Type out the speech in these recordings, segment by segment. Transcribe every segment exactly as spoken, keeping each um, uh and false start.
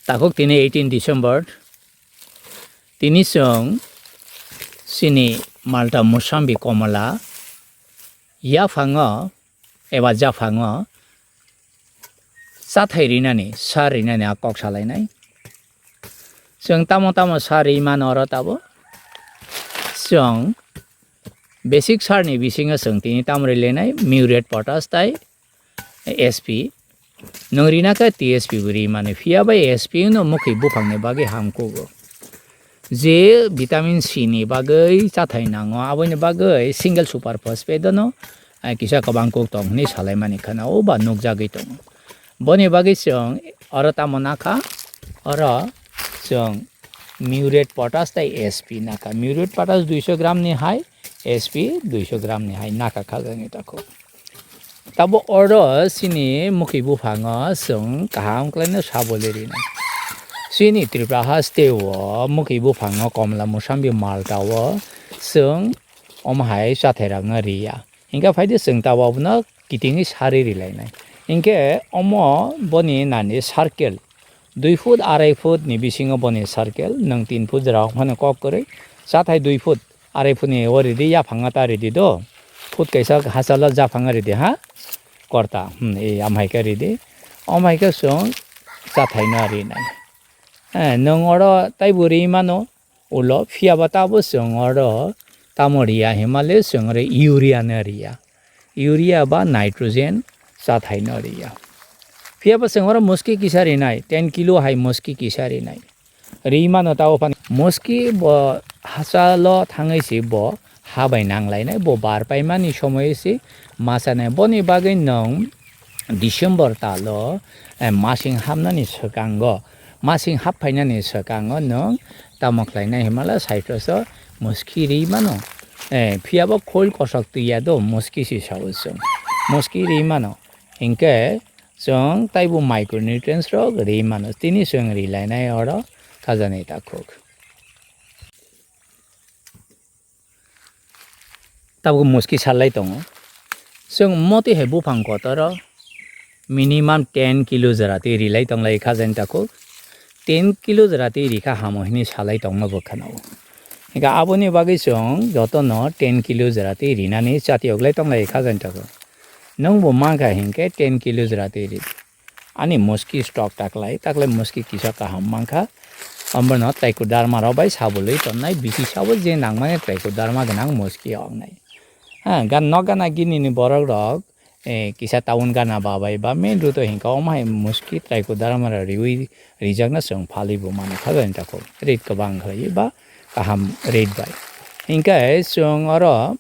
Takhuk tini eighteen December, tini chwng chini Malta, Mosambi, Komala yaphango eba japhango chathai rinani, sar rinani a kok salainai. Chwng tamo tamo sar ri mano oro tabo. Chwng basic sarni bisingo chwng tini tamo rilainai, muriate potash tai S P. Nwng rina khe T S P bo ri mani, phiya bai S P no mukhi buphangni bagwi ham kugo. Je vitamin C ni bagwi chathai nango, aboni bagwi single super phosphate no, eh, kisa kwbang kuk tong hwnwi salaimani khana o ba nukjagwi tongo. Boni bagwi chwng oro tamo nakha, oro chwng muriate potash tai S P nakha. Muriate potash duiso gram ni hai, S P duiso gram ni hai nakha kha jani takhuk. Tabo oro chini mukhi buphango chwng kaham khlaino sabole rinai. Chini Tripura haste o mukhi buphango Komla, Mosambi, Malta o chwng omo hai chathai rokno riya. Hinkhe phaidi chwng tabo abono kitingwi sari rilainai. Hinkhe omo boni nani circle dui foot, arai foot ni bisingo boni circle, nwng tin foot jora phano kok kwrwi, chathai dui foot, arai foot ni o ridi, yaphanga ta ridi do, foot kaisa hachalo japhanga ridi ha, korta, hmm, e, amhaika ridi, omhaika chwng chathaino rinai. Eh, nwng oro taibo ri mano, ulo, phiya ba tabo chwng oro tamo riya himale chwng oro urea no riya. Urea ba nitrogen chathai no riya. Phiya ba chwng oro muski kisa rinai, ten kilo hai muski kisa rinai. Ri mano tabo phano muski bo hachalo thangwi si bo ha bai nanglainai, bo bar paimani somoi si ma chanai. Boni bagwi nwng December talo, eh, masing hapnani swkango, masing hap phainani swkango nwng tamo khlainai himala Cyprus o muski ri mano. Eh, phiya bo khol kosok twi ya do, muski si sao chwng. Muski ri mano. Hinkhe chwng taibo micronutrients rok ri mano. Tini chwng ri lainai oro khajani takhuk. Tabuk muski salai tongo. Chwng motwi hai buphang kotoro minimum ten kilo jora twi rilai tonglai kha jani takhuk. Ten kilo jora twi rikha hamo hinwi salai tongma bwkhano. Hinkhe aboni bagwi chwng jotono ten kilo jora twi rinani chati oglai tonglai kha jani takhuk. Nwngbo mankha hinkhe ten kilo jora twi ri. Ani muski stock taklai, taklai muski kisa kaham mankha. Omono trichoderma rok bai sabulwi tonnai, bisi sabo je nangmani trichoderma gwnang muski oknai. Ha, gan nok gana gini ni borok rok, eh, kisa town gana babai ba main road o hinkha omo hai muski trichoderma rok riwi rijakna chwng phalwi bo mano kha jani takhuk. Rate kwbang khlaiwi ba kaham rate bai. Hinkhe chwng oro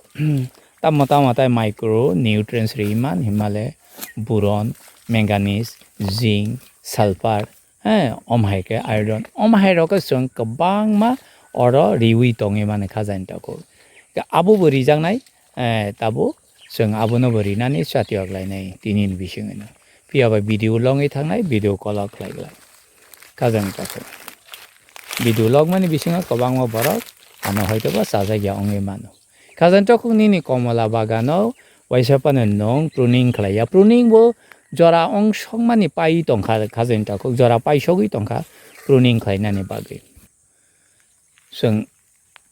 tamo tamo tai micronutrients riwi man himale boron, manganese, zinc, sulfur, eh, omo hai khe iron. Omo hai rok khe chwng kwbangma oro riwi tongwi mani kha jani takhuk. Khe abo bo rijaknai, eh, tabuk chwng abono bo rinani chati oklainai tini ni bisingwino. Phiya ba video logwi thangnai, video call o khlai glak. Kha jani takhuk. Video logmani bisingo kwbangma borok ano hoitoba chajakya wngwi mano. Khajani takhuk nini komola bagano waisa phano nwng pruning khlaiya. Pruning bo jora ongsokmani pai tongkha, khajani takhuk jora paisogwi tongkha pruning khlainani bagwi. Chwng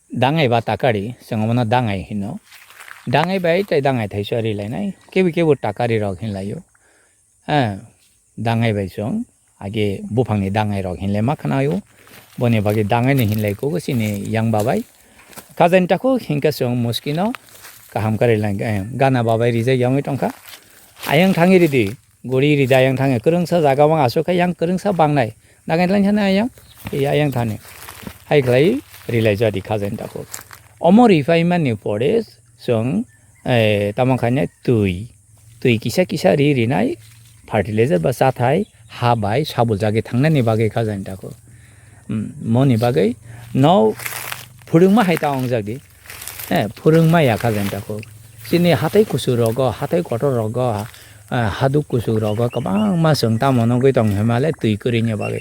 dangai ba takari, chwng omono dangai hino. Dangai bai tei dangai thaiso rilainai, kebu kebu takari rok hinlaio. Ha, dangai bai chwng age buphangni dangai rok hinle ma khnaio. Boni bagwi dangai ni hinlai kugo chini yang babai. Khajani takhuk hinkhe chwng muskino kaham kari lang, eh, gana babai rijak yangwi tongkha. Ayang thangwi ridi, guri rida ayang thangwi kwrwngsa jaga wng aswk khe yang kwrwngsa bangnai. Dangai lang thani ayang, tei ayang thani. Hai khlai rilai jadi khajani takhuk. Omo ripaimani pore chwng, eh, tamo khainai twi, twi kisa kisa ri rinai fertilizer ba chathai ha bai sabuljagwi thangnani bagwi khajani takhuk. Hmm, moni bagwi no phwrwngma hai ta wngjak di. Eh, phwrwngma ya khajani takhuk. Chini hatai kuchuk rogo, hatai kotor rogo, eh, haduk kuchuk rogo kwbangma chwng tamo nugwi tong hwnmale twi kwrwini bagwi.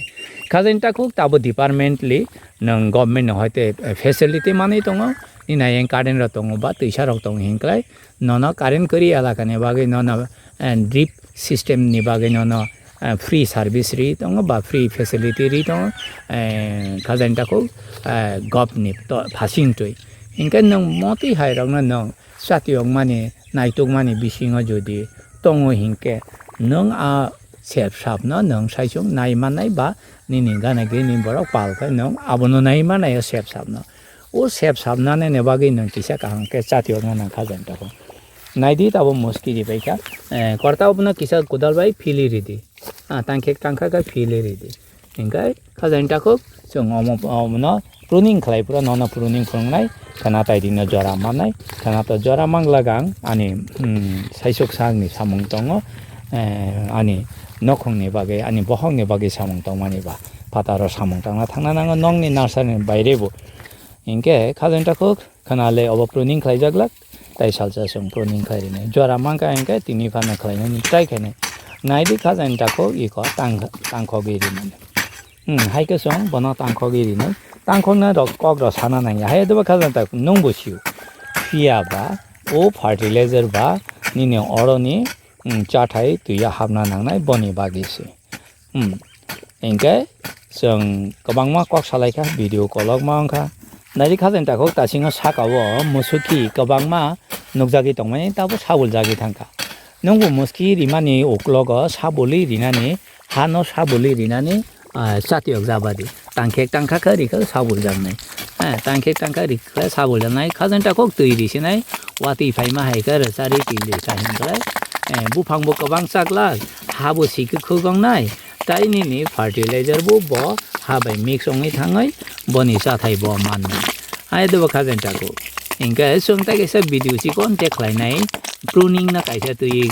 Khajani takhuk tabo departmentally nwng government ni hoite, eh, facility manwi tongo. Nini ayang current rok tongo ba twisa rok tongo hinklai. Nono current kwrwi elakani bagwi nono, eh, drip system ni bagwi nono, eh, free service ri tongo ba free facility ri tongo, eh, khajani takhuk, eh, govt ni to phasing twi. Hinkhe nwng motwi hai rokno nwng chatiyokmani, naitukmani bisingo jodi tongo hinkhe nwng a sep sapno nwng saichung nai mannai ba nini gana gini borok pal khe nwng abono nai mannai o sep sapno. O sep sapnani ni bagwi nwng kisa kaham khe chatiyokna nang khajani takhuk. Naidi tabo muski ribaikha, eh, korta obono kisa kodal bai phili ridi. Ah, tangkhek tangkha khe phili ridi. Hinkhe khajani takhuk chwng omo, omono pruning khlai phuru nono pruning phunuknai, khwna tai rino jora mannai, khwna to jora manglagang ani, hmm, saisuk sakni samung tongo, eh, ani nokhungni bagwi, ani bohokni bagwi samung tongmani ba phataro samung tangna thangna nango nokni nursery ni baire bo. Hinkhe khajani takhuk khwna le obo pruning khlaijaglak, tai salsa chwng pruning khlai rinai. Jora mankha hinkhe tini phano khlainani try khainai. Naidi khajani takhuk iko tang-, tangkhogwi rinani. Hmm, hai khe chwng bono tangkhogwi rinai. Tangkhokna rok kok rok sana nangya. Hai doba khajani takhuk nwng bo sio. Phiya ba o fertilizer ba nini oroni, hmm, chathai twiya hapna nangnai boni bagwi se. Hmm. Hinkhe chwng kwbangma kok salaikha video kolokma wngkha. Naidi khajani takhuk tasingo sakao musuki kwbangma nukjagwi tongmani tabo sabuljagwi thangkha. Nwngbo muski rimani uklogo sabuli rinani, hano sabuli rinani, ah, chatiyok jabadi. Tangkhek tangkha khe rikha sabuljaknai. Eh, tangkhek tangkha rikha sabuljaknai. Khajani takhuk twi risinai, watwi phaima hai khe rwchari twi rikha hinkhe, eh, buphangbo kwbang chaklak, habo sikhe khuk wngnai. Tai nini fertilizer bo, bo ha bai mix wngwi thangwi boni chathai bo manwi. Hai dobo khajani takhuk. Hinkhe chwng tai kaisa video chikon te khlainai, pruning no kaisa twi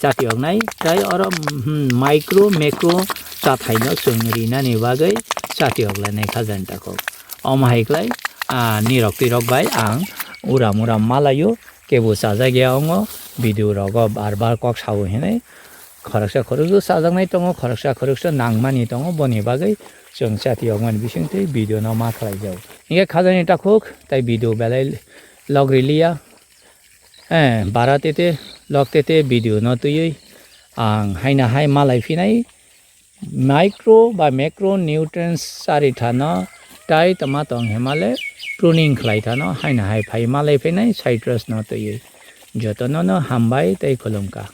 chatiyoknai. Tai oro, hmm, micro, macro chathai no chwng rinani bagwi chatiyok lainai khajani takhuk. Omo hai khlai, ah, nirok twirok bai ang uram uram malaio. Kebo chajak ya wngo, video rogo bar bar kok sao hinwi. Khoroksa khoroksa chajaknai tongo, khoroksa khoroksa nangmani tongo, boni bagwi chwng chati yokmani bisingtwi video no ma khlai jago. Hinkhe khajani takhuk tai video belai log riliya. Eh, bara tete, log tete video no twiwi ang haina hai malai phinai. Micro ba macronutrients chari thano tai tama tong himale pruning khlai thano haina hai phai malai phinai citrus no twiwi. Jotono no hambai tei khulumkha.